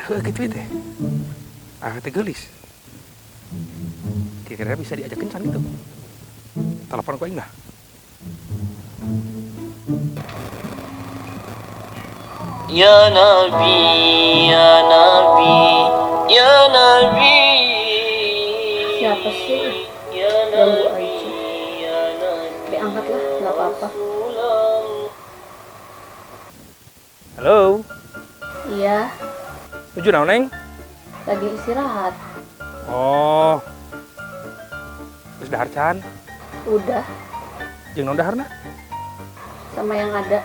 Nah, heuh kitu teh. Ah, teh geulis. Kira-kira bisa diajak kencan gitu. Telepon ku aing lah. Ya Nabi, Ya Nabi, Ya Nabi. Siapa sih? Ya Ganggu Nabi, aja. Ya Nabi. Diangkat lah, nggak apa-apa. Halo. Iya, Nuju naon, Neng? Lagi istirahat. Oh. Terus dahar can? Udah, Jeung naon daharna? Sama yang ada.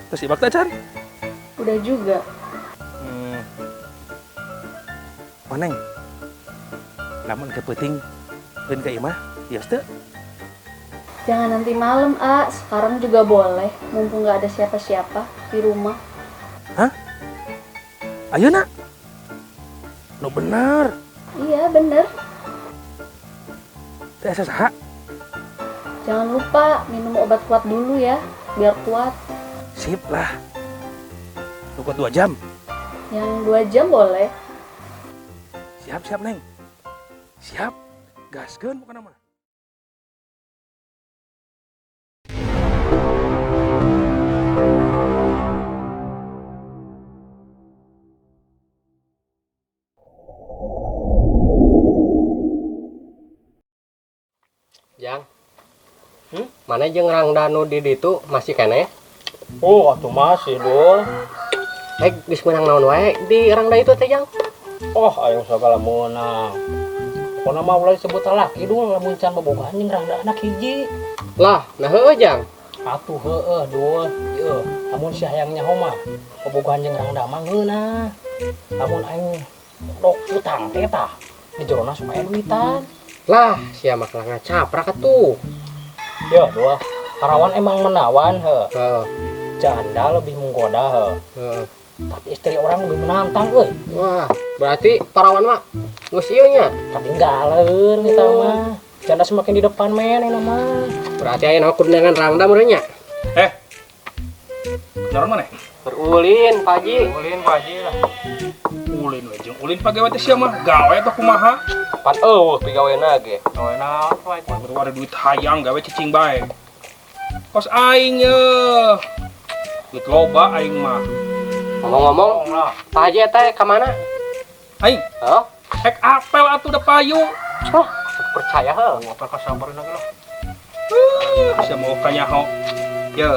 Terus ibak teh can? Udah juga. Oh, Neng. Lamun ke peuting keun ka imah, ios teu? Jangan nanti malam, A. Sekarang juga boleh. Mumpung nggak ada siapa-siapa di rumah. Hah? Ayeuna? Nu bener. Iya, bener. Teh asa saha? Jangan lupa minum obat kuat dulu ya, biar kuat. Sip lah. Nu kuat 2 jam. Yang 2 jam boleh. Siap, siap, Neng. Siap. Gaskeun pokona mah. Jang. Mana jeung rangda nu di ditu masih keneh? Oh, atuh masih, Dul. Eh, geus meunang naon wae di rangda itu teh, Jang? Oh, ayo sagala meunang. Pokona mah ulah disebut laki, Dul, lamun can bobogohan jeung rangda anak hiji. Lah, nah heueuh, Jang. Atuh heueuh, Dul. Ieu, lamun si hayang nyaho mah bobogohan jeung rangda mah ngeunah. Lamun aing dok utang teh tah, di jerona sok aya duitan. Lah, sia mah kalah ngacaprak atuh. Yo, Dul. Parawan emang menawan, heuh. Heeh. Janda lebih menggoda, heuh. Heeh. Tapi istri orang lebih menantang, euy. Wah, berarti parawan mah geus ieu nya. Ketinggalan kita mah. Janda semakin di depan men ini mah. Berarti aya naon kudu neangan rangda meureun nya. Naon maneh? Berulin, Pak Haji. Ulin Pak Haji lah. Ulin we jeung ulin pagawe teh sia mah. Gawe teh kumaha? Pan eueuh pigawena ge. Gawe naon Pak Haji? Baru ada duit hayang gawe cicing bae. Kos aing ye. Duit loba aing mah. Ngomong-ngomong, Lah. Pak Haji teh ka mana? Aing. Hah? Hek apel atuh da payu. Hah, percaya heuh. Apel kasabarin lagi lah. Sia mau kanyaho. Ye,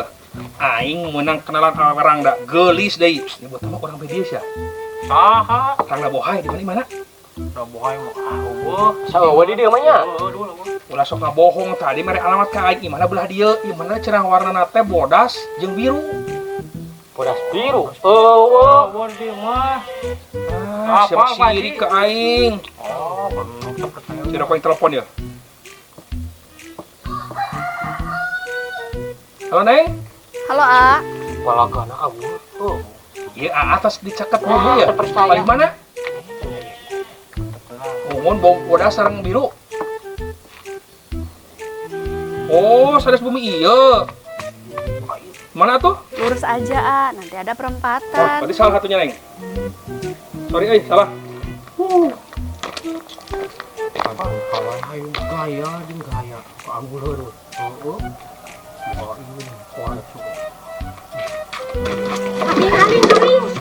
aing meunang kenalan awewe rangda geulis deui. Nyebut nama urang bae dieu sia. Saha? Rangda Bohai di mana? Rangda Bohai mah ah eueuh. Saeueuh di dieu mah nya. Eueuh dul eueuh. Ulah sok ngabohong tadi mere alamat ka aing imahna belah dieu, imahna cenah warnana teh bodas jeung biru. Bodas biru. Eueuh. Eueuh di mah. Ah, siapa Apa, Pak sirik Haji? ke aing? Oh, belum percaya. Kira aku yang telepon ya. Halo, Neng. Halo, A. Walagana abu. Oh. Iya, A atas dicaket dulu ya. Terpercaya. Paling mana? Ungun bau bodas sareng biru. Oh, sanes bumi iya. Mana tuh? Lurus aja, A. Nanti ada Oh, perempatan. berarti salah satunya, Neng. Sorry, salah. Kawan hayu gaya jeung gaya. Anggur heueuh. Heeh. Wah, ini kuat. Aing, aing, aing.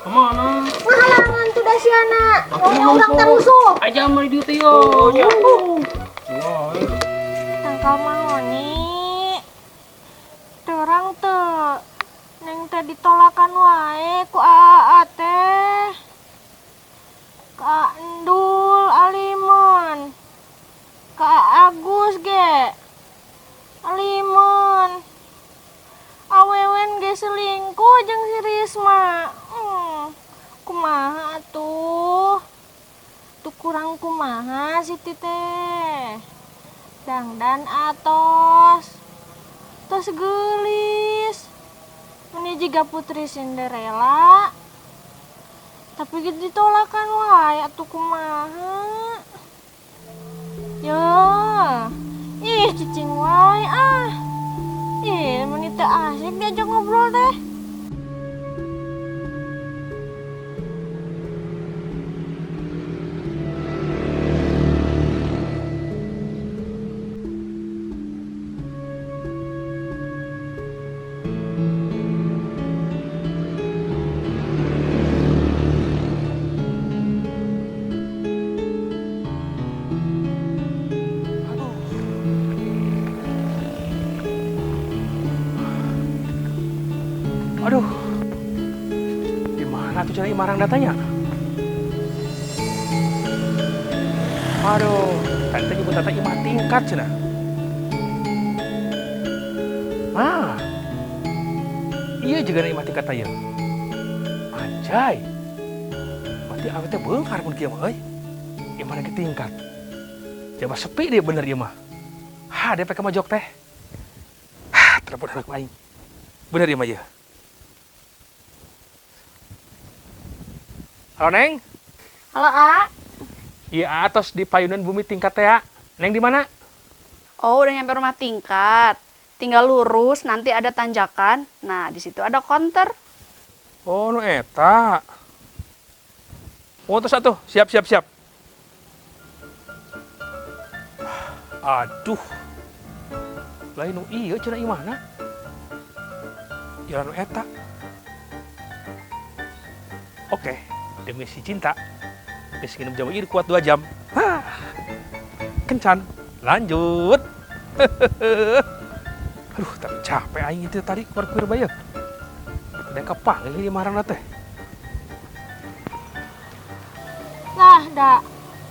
Kemana? Ngahalangan tuh dasiana. Maunya urang teh rusuh. Aja mah di dieu teh yo. Tangkal mahoni. Terang teu. Neng teh ditolakan wae ku AA teh. Ka Endul Alimun. Ka Agus ge. Alimun. Awewen ge selingkuh jeung si Risma. Kumaha atuh? Tuh kurang kumaha Siti teh. Dangdan atos. Tos geulis. Meni jiga Putri Cinderella. Tapi gitu ditolakan wae atuh kumaha. Yo. Ih, cicing wae ah. Ih, meni teu asik diajak ngobrol teh. Aduh. Di mana tuh cara imah Rangda tanya? Aduh, tadi nyebut tata imah tingkat cenah. Ah. Iya juga imah tingkat aya. Anjay. Berarti awe teh beunghar mun kieu mah euy. Imah lagi tingkat. Coba sepi dia bener ieu mah. Ha, dia pek majok teh. Hah, telepon anak aing. Bener ieu mah ieu. Halo Neng. Halo, A. Iya, atos di payunan bumi tingkat teh. Neng di mana? Oh, udah nyampe rumah tingkat. Tinggal lurus, nanti ada tanjakan. Nah, di situ ada konter. Oh, nu eta. Oh, terus atuh. Siap, siap, siap. Aduh. Lain nu ieu cenah imahna. Jalan nu eta. Oke, demi si cinta. Geus nginum jamu ieu kuat 2 jam. Hah. Kencan. Lanjut. Aduh, tapi capek aing itu tadi keluar-keluar bae. Ada kepanggil di marana teh. Lah, da.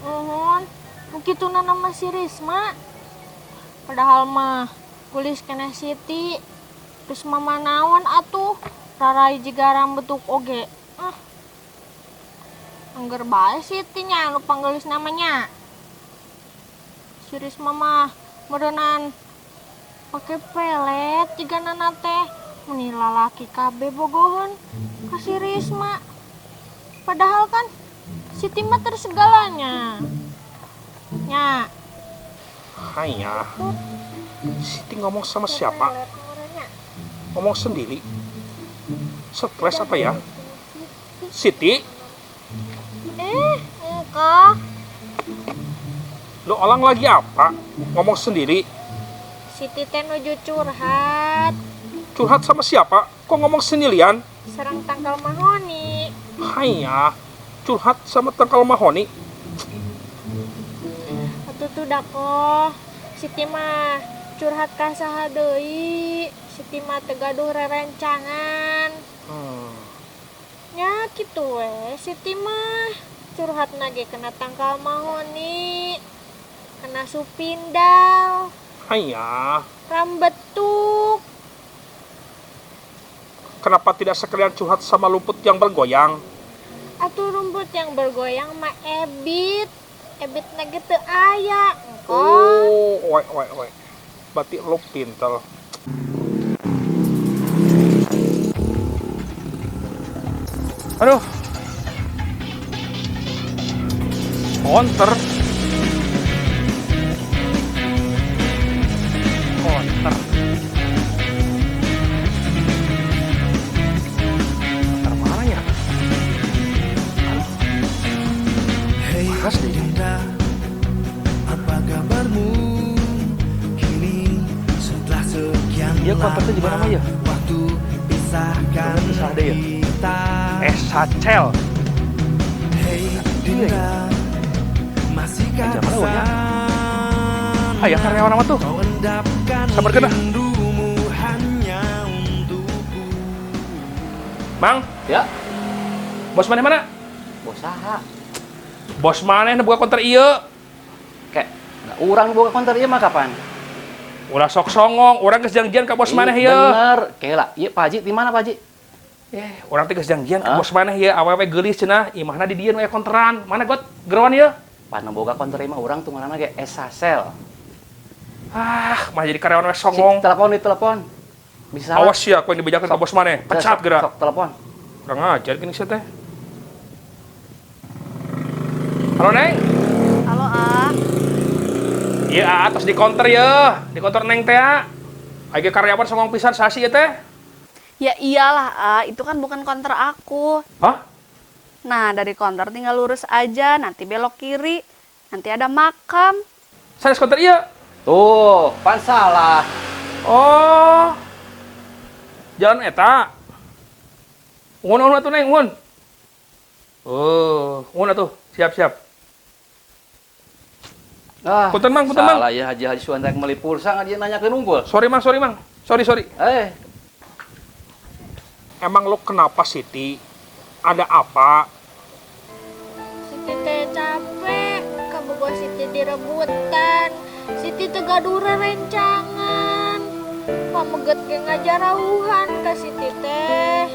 Nuhun. Nu kituna nama si Risma. Padahal mah kulis keneh Siti. Terus mama naon atuh? Rarai jiga rambetuk oge. Ah. Angger bae Siti nya nu panggelis namanya. Si Risma mah meureunan pake pelet jiga nana teh. Meni lalaki kabeh bogoheun ka si Risma. Padahal kan Siti mah tersegalanya. Nya. Hanya Siti ngomong sama siapa? Ngomong sendiri. Stres apa ya? Siti? Enggak. Lu orang lagi apa? Ngomong sendiri. Siti teh nuju curhat. Curhat sama siapa? Kok ngomong sendirian? Serang tangkal mahoni. Hanya curhat sama tangkal mahoni. Atuh tuh dako. Siti mah curhat ka saha deui. Siti mah teu gaduh rerencangan. Nya kitu we Siti mah curhat nage kena tangkal mahoni, kena supindal. Hanya rambetuk. Kenapa tidak sekalian curhat sama rumput yang bergoyang? Atuh rumput yang bergoyang mah ebit. Ebit nage teu aya. Engko. Oh, oe oe oe. Berarti lu pinter. Aduh. Konter. Konter. Konter mana ya? Hey Panas deh. Dinda, apa kabarmu kini setelah sekian Iya, konternya juga lama nama ya? waktu pisahkan Konternya salah deh ya? kita. Sacel. Hey Dinda, masihkah Eh, jangan di lah, ya. sana Ah, ya karyawan apa tuh? kau endapkan Sabar kena. rindumu hanya untukku. Mang, Ya, bos mana mana? bos saha? Bos mana yang buka konter ieu? Kayak nggak urang buka konter ieu mah kapan? Ulah sok songong, urang geus janjian ka bos maneh ieu. Bener, kela. Ieu Pak Haji di mana Pak Haji? Urang teh geus janjian ka Hah? bos maneh ieu, awewe geulis cenah, imahna di dieu nu aya konteran. Mana got geroan ieu? Pan boga konter ieu mah urang tuh ngaranna ge Esasel. Ah, mah jadi karyawan we songong. Sik, telepon di telepon. Bisa salah. Awas ya, aku yang dibejakan ka bos maneh. Pecat Sok, geura. Sok telepon. Kurang ajar gini sih teh. Halo Neng. Halo, A. Iya, atas di konter ya. Di konter Neng teh. Aing karyawan songong pisan sasi ya teh. Ya iyalah, A. Itu kan bukan konter aku. Hah? Nah, dari konter tinggal lurus aja, nanti belok kiri, nanti ada makam. Sanes konter iya. Tuh, pan salah. Oh. Jalan eta. Ungun ungun atuh Neng, ungun. Oh, ungun atuh. Siap, siap. Ah, Punten, Mang, punten, Mang. Salah ya Haji Haji Suwan rek meuli pulsa nggak dia nanyakeun unggul. Sorry, Mang, sorry, Mang. Sorry, sorry. Eh, Emang lo kenapa Siti? Ada apa? Siti teh capek, kabogoh Siti direbutan. Siti teh gaduh rerencangan. Pameget ge ngajarauhan ka Siti teh.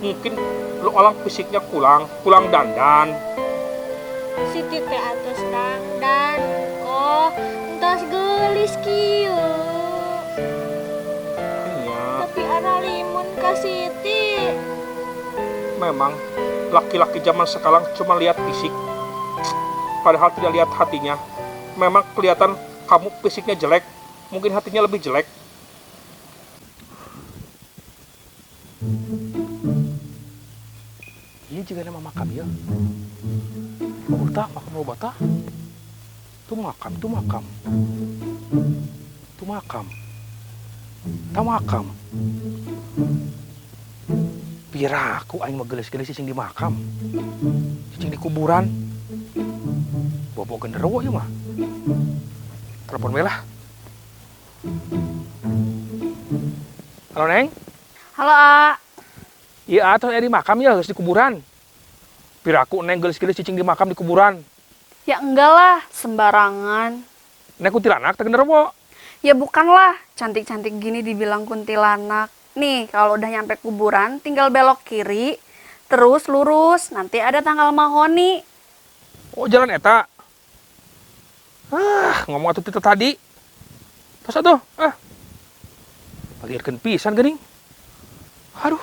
Mungkin lo orang fisiknya kurang, kurang dandan. Siti teh atos dangdan kok, entos geulis kieu. Iya. Tapi aralimun ka Siti. Memang laki-laki zaman sekarang cuma lihat fisik, padahal tidak lihat hatinya. Memang kelihatan kamu fisiknya jelek, mungkin hatinya lebih jelek. Iya juga nama makam ya. Oh, tah makam loba tah. Tuh makam, tuh makam. Tuh makam. Tah makam. Piraku aing mah geulis-geulis cicing di makam. Cicing di kuburan. Bobo genderuwo ieu mah. Telepon we lah. Halo Neng. Halo A. Iya atuh aya di makam ya geus di kuburan. Piraku Neng geulis-geulis cicing di makam di kuburan. Ya enggak lah, sembarangan. Neng kuntilanak teh genderuwo. Ya bukan lah, cantik-cantik gini dibilang kuntilanak. Nih, kalau udah nyampe kuburan, tinggal belok kiri, terus lurus, nanti ada tanggal mahoni. Oh, jalan eta. Ah, ngomong atuh tita tadi. Tos atuh, ah. Pagirkeun pisan geuning. Aduh.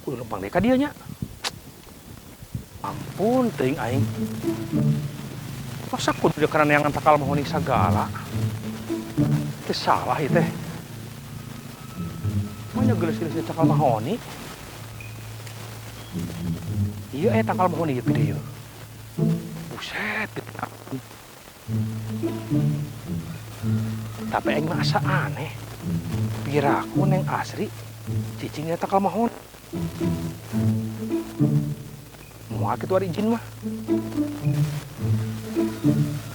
Kudu lempang deui ka dieu nya. Ampun teuing aing. Masa kudu kana neangan tangkal mahoni sagala. Teu salah ieu teh. Manya geulis-geulis di tangkal mahoni. Iya tangkal mahoni ieu gede ieu. Buset, gede. Tapi aing mah asa aneh. Piraku Neng Asri cicingnya tangkal mahoni. Moal kitu ari izin mah.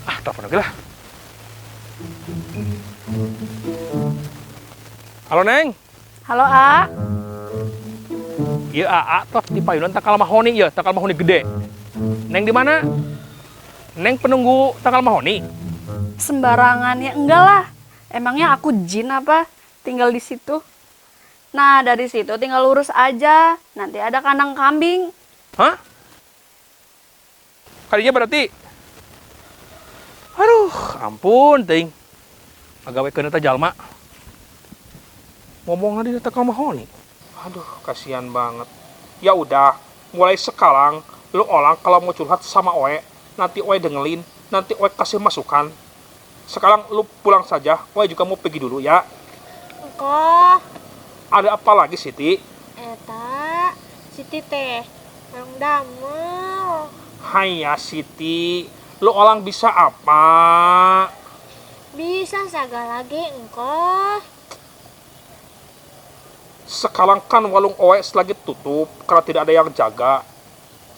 Ah, telepon lagi lah. Halo Neng. Halo A. Iya AA tos di payunan tangkal mahoni ya, tangkal mahoni gede. Neng di mana? Neng penunggu tangkal mahoni. Sembarangan ya enggak lah. Emangnya aku jin apa? Tinggal di situ. Nah, dari situ tinggal lurus aja. Nanti ada kandang kambing. Hah? Kalinya berarti. Aduh, ampun ting. Agawekeun eta jalma. Ngomongna di tangkal mahoni. Aduh, kasihan banget. Ya udah, mulai sekarang lu orang kalau mau curhat sama Oe, nanti Oe dengerin, nanti Oe kasih masukan. Sekarang lu pulang saja, Oe juga mau pergi dulu ya. Engkoh. Ada apa lagi Siti? Eta, Siti teh yang damel. Hai ya Siti, lu orang bisa apa? Bisa sagala ge engkoh. Sekarang kan warung Oe lagi tutup karena tidak ada yang jaga.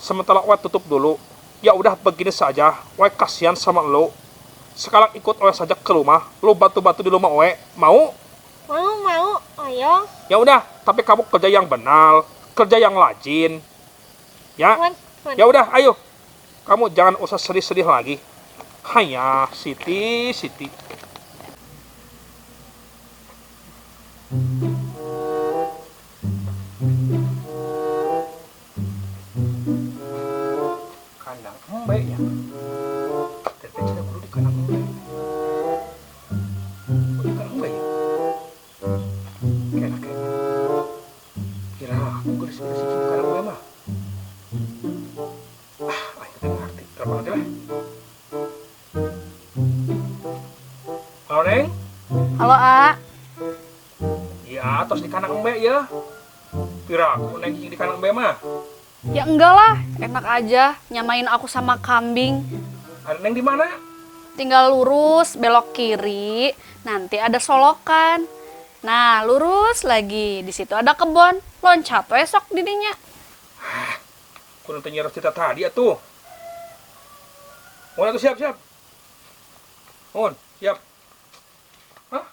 Sementara Oe tutup dulu. Ya udah begini saja, Oe kasihan sama lu. Sekarang ikut Oe saja ke rumah, lu bantu-bantu di rumah Oe. Mau? Mau, mau, ayo. Ya udah, tapi kamu kerja yang benar, kerja yang rajin. Ya. Wan, wan. Ya udah, ayo. Kamu jangan usah sedih-sedih lagi. Hayah, Siti, Siti. Kandang embe ya. Teteh cina kudu di kandang embe. Oh, di kandang embe ya. Kena kena. Kira aku geus-geus di kandang embe mah. Ah, aing teh ngerti. Telepon aja lah. Halo Neng. Halo A. Iya, tos di kandang embe ya. Kira aku neng di kandang embe mah. Ya enggak lah, enak aja nyamain aku sama kambing. Ada Neng di mana? Tinggal lurus, belok kiri, nanti ada solokan. Nah, lurus lagi, di situ ada kebun. Loncat we sok didinya. Hah, kudu teh nyiros cerita tadi atuh. Mohon atuh siap, siap. Mohon, siap. Hah?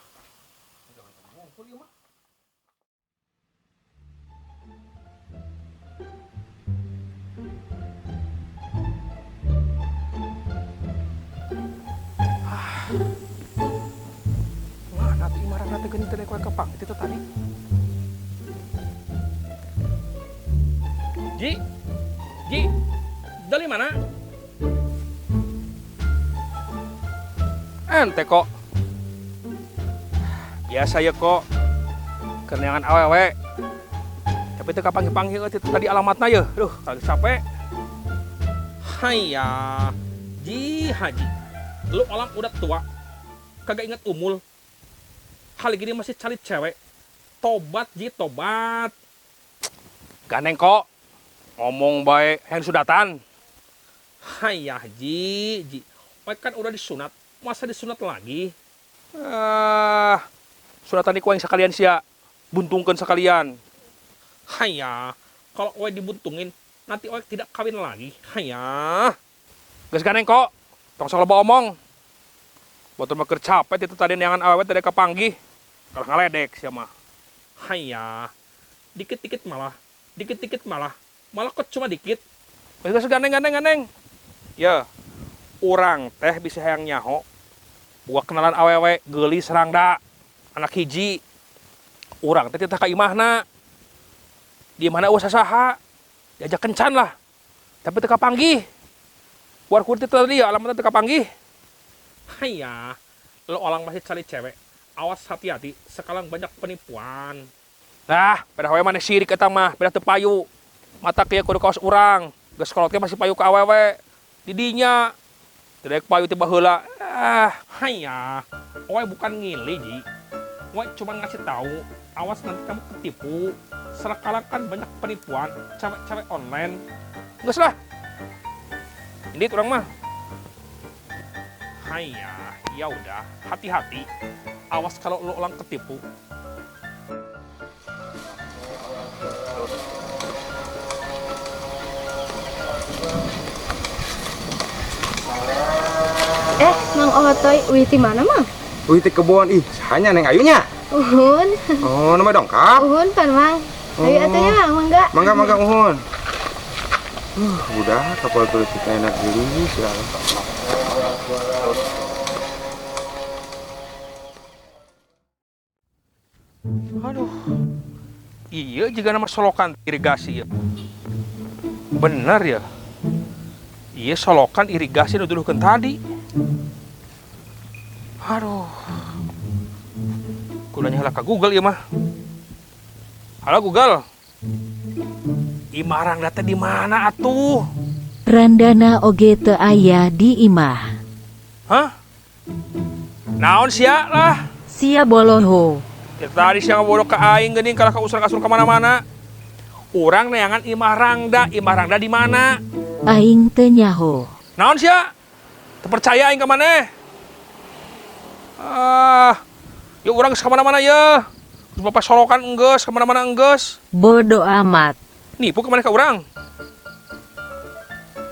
teh geuning teh koe kepang itu tadi. Ji, Ji, dari mana? Ente kok. Biasa ya kok. Keneangan awewe. Tapi teu kapanggih-panggih itu tadi alamatna ya. Duh, lagi capek. Haiya, Ji Haji. Lu orang udah tua. Kagak ingat umur. Hal gini masih cari cewek. Tobat Ji, tobat. Gandeng kok. Ngomong baik, yang sudatan. Hayah Ji, Ji. Oe kan udah disunat, masa disunat lagi? Ah, sunatan iku yang sekalian sia, buntungkan sekalian. Hayah, kalau oe dibuntungin, nanti oe tidak kawin lagi. Hayah. Geus gandeng kok, tong sok loba omong. Batur mah keur capek itu tadi neangan awewe tadi kapanggih. Kalau ngaledek sia mah. Hayah, dikit-dikit malah, dikit-dikit malah. Malah kok cuma dikit. Geus gandeng gandeng gandeng. Ya, urang teh bisa hayang nyaho. Gua kenalan awewe geulis rangda, anak hiji. Urang teh titah ka imahna. Di mana eueuh sasaha. Diajak kencan lah. Tapi teu kapanggih. War kudu teh tadi ya alamatna teu kapanggih. Haiya, lo orang masih cari cewek. Awas hati-hati, sekarang banyak penipuan. Nah, pada we maneh sirik eta mah, pada teu payu. Mata kieu kudu kaos urang. Geus kolot ge masih payu ka awewe. Didinya tidak payu tiba heula. Ah, haiya. Oe bukan ngili, Ji. Oe cuma ngasih tahu, awas nanti kamu ketipu. Sekarang kan banyak penipuan, cewek-cewek online. Geus lah. Ini urang mah. Haiya, ya udah, hati-hati. Awas kalau lo orang ketipu. Mang Otoy, wih di mana Mang? Wih di kebun, ih hanya Neng Ayunya. Uhun. Oh, nama dongkap. Uhun pan Mang. Ayo atunya Mang, mangga. Mangga mangga uhun. Udah kapal tulis kita enak gelis ya. Aduh. Iya juga nama solokan irigasi ya. Benar ya. Iya solokan irigasi nu duluhkeun tadi. Aduh. Kudu nanya heula ka Google ieu mah. Halo Google. Imah Rangda teh di mana atuh? Randana oge teu aya di imah. Hah? Naon sia lah? Sia boloho. Ya, tadi sia ngabodoh ka aing geuning kalah ka usur-kasur ka mana-mana. Urang neangan Imah Rangda di mana? Aing teu nyaho. Naon sia? Teu percaya aing ka maneh? Ah, ya urang geus ka mana-mana ye. Geus bapak solokan enggeus, ka mana-mana enggeus. Bodo amat. Nipu ka maneh ka urang.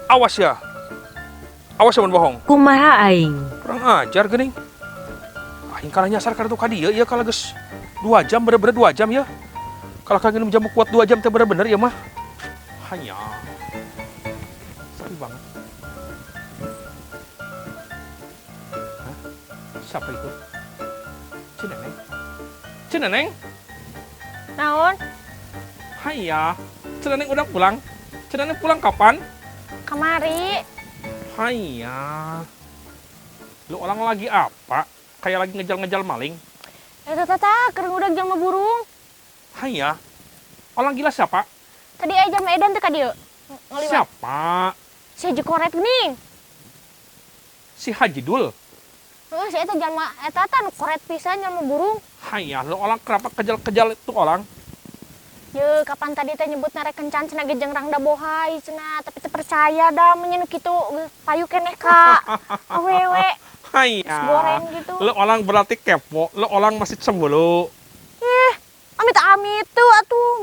Awas ya. Awas ya mun bohong. Kumaha aing? Kurang ajar geuning. Aing kalah nyasar ka ditu ka dieu ieu kalah geus 2 jam bener-bener 2 jam ya. Kalau kagak minum jamu kuat 2 jam teh bener-bener ya mah. Hanya. Sepi banget. Hah? Siapa itu? Cineneng. Cineneng? Naon? Haiya. Cineneng udah pulang. Cineneng pulang kapan? Kamari. Haiya. Lu orang lagi apa? Kayak lagi ngejar-ngejar maling. Tata, keur ngudag jelema burung. Haiya. Orang gila siapa? Tadi aya jelema edan teh ka dieu. Ngaliwat. Siapa? Si Haji Koret geuning. Si Haji Dul. Heeh, si eta jelema eta tah nu koret pisan jelema burung. Haiya, lu orang kenapa kejal-kejal itu orang? Ye, kapan tadi teh nyebut narek kencan cenah ge jeung Rangda Bohai cenah, tapi teu percaya da mun kitu payu keneh ka awewe. Haiya. Goreng gitu. Lu orang berarti kepo, lu orang masih cemburu. Ih, amit-amit tuh atuh.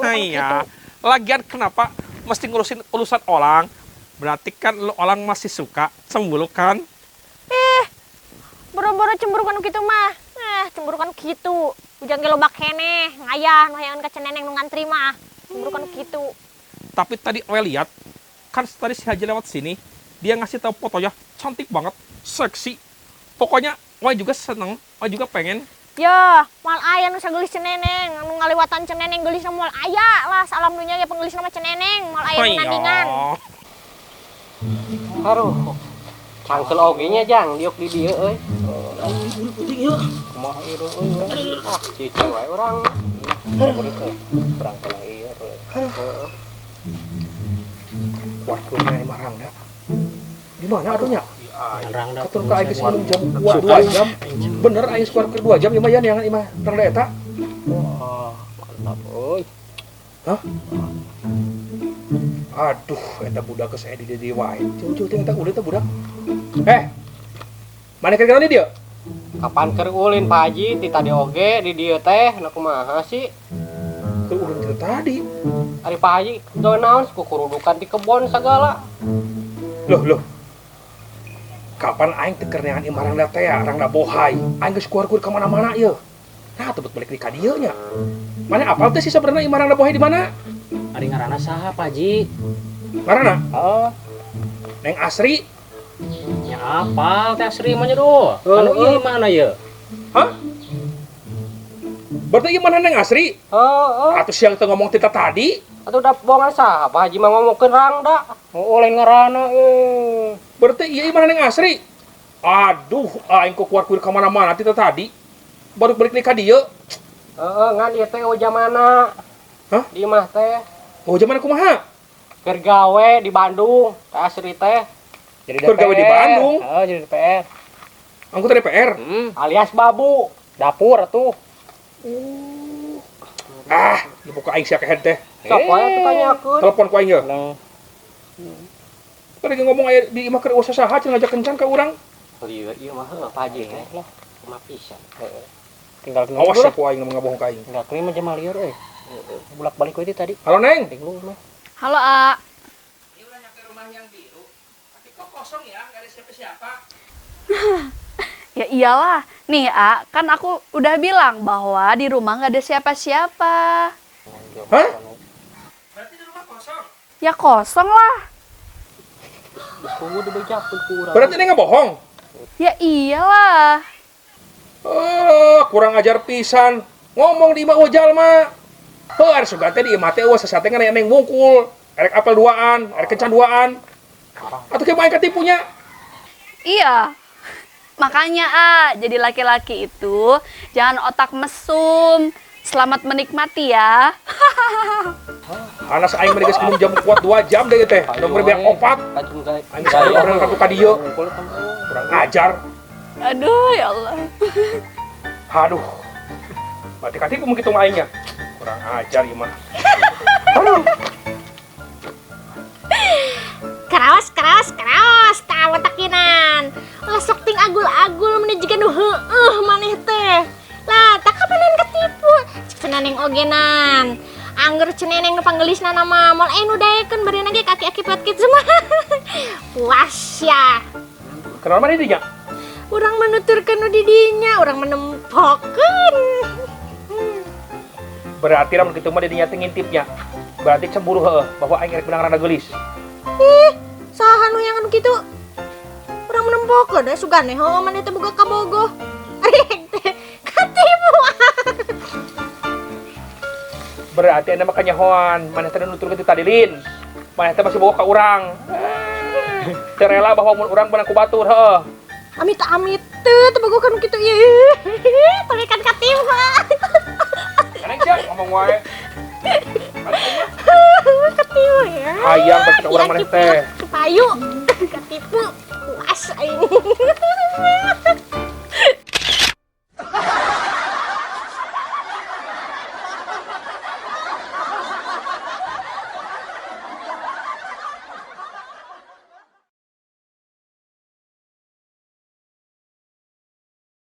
Haiya. Lagian kenapa mesti ngurusin urusan orang? Berarti kan lu orang masih suka cemburu kan? Ih, boro-boro cemburu kan kitu mah. Cemburu kan kitu. Ujang ge loba keneh, ngayah nu hayangan ka ceneneng nu ngantri mah. Cemburu kan kitu. Tapi tadi oe lihat, kan tadi si Haji lewat sini, dia ngasih tahu fotonya cantik banget, seksi. Pokoknya oe juga seneng, oe juga pengen. Ya, moal aya nu sageulis Ceneneng, anu ngaliwatan Ceneneng geulisna moal aya lah, salam dunya ge penggelisna mah Ceneneng, moal aya nu nandingan. Aduh. Cangkel oge nya Jang, diuk di dieu euy. Puting ieu. Kumaha ieu euy. Ah, cici wae urang. Urang kana ieu euy. Kuat-kuatnya ini mah Rangda. Di mana atuh nya? Rangda. Katur ka aing geus minum jam 2 jam. Bener aing keluar ke 2 jam ieu mah ya neangan imah Rangda eta. Wah, mantap euy. Hah? Aduh, eta budak geus aya di dieu wae. Jauh-jauh teh eta ulin teh budak. Eh. Mana keur di dieu? Kapan keur ulin Pak Haji ti tadi oge di dieu teh, na kumaha sih? Keur ulin ti tadi. Ari Pak Haji gawe naon kukurudukan di kebon sagala. Loh, loh. Kapan aing teh keur neangan imah Rangda teh, Rangda bohai. Aing geus kuar-kuar ka mana-mana ieu. Nah, tebet balik di ka dieu nya. Mana apal teh sih sebenarnya imah Rangda bohai di mana? Ari ngaranna saha Pak Haji? Ngaranna? Heeh. Neng Asri. Ya apal teh Asri mah nya duh. Anu ieu imahna ieu? Hah? Berarti ieu mana Neng Asri? Heeh. Atuh siang teh ngomong tita tadi. Atuh da bohongan saha Pak Haji mah ngomongkeun Rangda. Oh, lain ngaranna euy. Berarti ieu imahna Neng Asri? Aduh, aing kok kuar-kuir ka mana-mana tita tadi. Baru balik ka dieu. Heeh, ngan ieu teh jamana. Hah? Di imah teh. Oh, jamana kumaha? Keur gawe di Bandung, teh Asri teh. Jadi Keur gawe di Bandung. Heeh, jadi DPR. Anggota DPR. Alias babu. Dapur atuh. Ah, dibuka aing sia kehed teh. Sok wae atuh tanyakeun. Telepon ku aing ye. Tadi ngomong aya di imah keur eueuh saha cenah ngajak kencan ka urang. Lieur ieu mah heuh Pak Haji teh. Lah, kumaha pisan. Heeh. Tinggal Awas ya ku aing ngabohong ka aing. Tinggal kelima jam lieur euy. Bolak-balik we tadi. Halo Neng. Halo A. Ini udah nyampe rumah yang biru. Tapi kok kosong ya, nggak ada siapa-siapa. Ya iyalah. Nih A, kan aku udah bilang bahwa di rumah nggak ada siapa-siapa. Hah? Berarti di rumah kosong? Ya kosong lah. Berarti ini nggak bohong? Ya iyalah. Oh, kurang ajar pisan. Ngomong di imah jalma. Heuh, ari sugan teh di imah teh eueuh sasate ngan aya neng wungkul. Erek apel duaan, erek kencan duaan. Atuh kieu mah aing katipunya. Iya. Makanya A, jadi laki-laki itu jangan otak mesum. Selamat menikmati ya. Anas aing mah geus minum jamu kuat 2 jam deui teh. Nomor beak opat. Aing geus pernah kartu ka dieu. Kurang ajar. Aduh, ya Allah. Aduh. Berarti katipu mungkin mah aingnya. Kurang ajar ieu mah. Aduh. Keraos, keraos, keraos, tawa takinan. Lah sok ting agul-agul meni jiga nu heueuh maneh teh. Lah, tak kapanan ketipu. Cek Ceneneng ogenan. Angger Ceneneng nu panggelisna mah moal aya nu daekeun barina ge kaki-aki pot kitu mah. Puas ya. Kenal mana dinya? Urang menuturkeun nu di dinya, urang menempokeun. Berarti lamun kitu mah di dinya teh ngintipnya. Berarti cemburu heueuh bahwa aing rek beunang rada geulis. Ih, saha nu yang anu kitu? Urang menempokeun we sugan we heueuh maneh teh boga kabogoh. Ari teh katipu. Berarti anda mah kanyahoan, maneh teh nuturkeun ti tadi lin. Maneh teh masih bogoh ka urang. Teu rela bahwa mun urang beunang ku batur heueuh. Amit amit teu teu bogoh ka nu kitu ieu. Tapi kan katipu. Neng sia ngomong wae. Ketipu ya. Hayang berarti ka urang maneh teh. Kepayu. Ketipu. Puas aing.